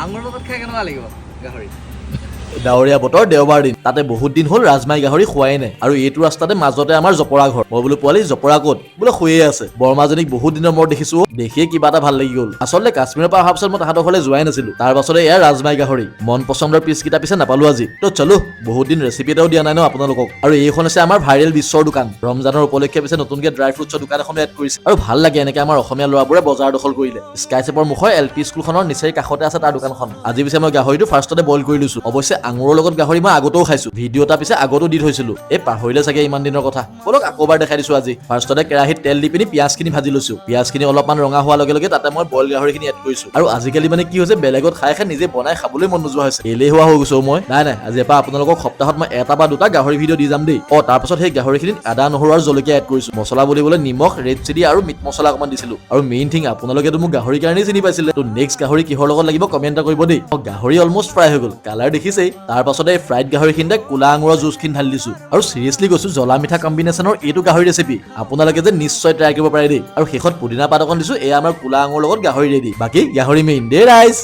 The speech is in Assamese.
আঙুৰৰ লগত খাই কেনেকুৱা লাগিব গাহৰি? ডাৱৰীয়া বতৰ, দেওবাৰ দিন, তাতে বহুত দিন হ'ল ৰাজমাই গাহৰি খোৱাই নাই। আৰু এইটো ৰাস্তাতে মাজতে আমাৰ জপৰা ঘৰ। মই বোলো, "পোৱালি জপৰা ক'ত?" বোলে, শুয়ে আছে। বৰমাজনীক বহুত দিনৰ মূৰত দেখিছো অ'। দেখিয়ে কিবা এটা ভাল লাগি গ'ল। আচলতে কাশ্মীৰৰ পৰা অহাৰ পিছত মই তাহাঁতৰ ঘৰলৈ যোৱাই নাছিলো। তাৰ পাছতে এয়া ৰাজমাই গাহৰি। মন পচন্দৰ পিচ কেইটা পিছে নাপালো আজি। তো চলো, বহুত দিন ৰেচিপি এটাও দিয়া নাই ন আপোনালোকক। আৰু এইখন হৈছে আমাৰ ভাইৰেল বিশ্বৰ দোকান। ৰমজানৰ উপলক্ষে পিছে নতুনকে ড্ৰাই ফ্ৰুটছৰ দোকান এখনো এড কৰিছে। আৰু ভাল লাগে এনেকে আমাৰ অসমীয়া ল'ৰাবোৰে বজাৰ দখল কৰিলে। স্কাই চেপৰ মুখৰ এল পি স্কুলখনৰ নিচেই কাষতে আছে তাৰ দোকানখন। আজি পিছে মই গাহৰিটো ফাৰ্ষ্টতে বইল কৰি লৈছো। অৱশ্যে আঙুৰৰ লগত গাহৰি মই আগতেও খাইছো, ভিডিঅ' এটা পিছে আগতো দি থৈছিলো। এই পাহৰিলে চাগে ইমান দিনৰ কথা। ব'লক, আকৌ এবাৰ দেখাই দিছো। আজি ফাৰ্ষ্টতে কেৰাহীত তেল দি পিনি পিঁয়াজখিনি ভাজি লৈছো। পিঁয়াজখিনি অলপমান ৰঙা হোৱাৰ লগে লগে তাতে মই বইল গাহৰিখিনি এড কৰিছো। আৰু আজিকালি মানে কি হৈছে, বেলেগত খাই খাই নিজে বনাই খাবলৈ মন নোযোৱা হৈছে, এলেহুৱা হৈ গৈছো মই। নাই নাই, আজিৰ পৰা আপোনালোকক সপ্তাহত মই এটা বা দুটা গাহৰি ভিডিঅ' দি যাম দেই। অ, তাৰপাছত সেই গাহৰিখিনিত আদা, নহৰু আৰু জলকীয়া এড কৰিছো। মছলা বুলিবলৈ নিমখ, ৰেড চিলি আৰু মিট মছলা অকণমান দিছিলো। আৰু মেইন থিং, আপোনালোকেতো মোক গাহৰিৰ কাৰণেই চিনি পাইছিলে। তো নেক্সট গাহৰি কিহৰ লগত লাগিব কমেণ্ট এটা কৰিব দেই। অ, গাহৰি অলমষ্ট ফ্ৰাই হৈ গ'ল, কালাৰ দেখিছেই। তাৰ পাছতে এই ফ্ৰাইড গাহৰিখিনিতে ক'লা আঙুৰৰ জুচখিনি ঢালি দিছো। আৰু চিৰিয়াছলি কৈছো, জ্বলা মিঠা কম্বিনেশ্যনৰ এইটো গাহৰি ৰেচিপি আপোনালোকে যে নিশ্চয় ট্ৰাই কৰিব পাৰে দেই। আৰু শেষত পুদিনা পাত অকণ দিছো। এয়া আমাৰ ক'লা আঙুৰৰ লগত গাহৰি ৰেডি। বাকী গাহৰি মেইন দেই ৰাইজ।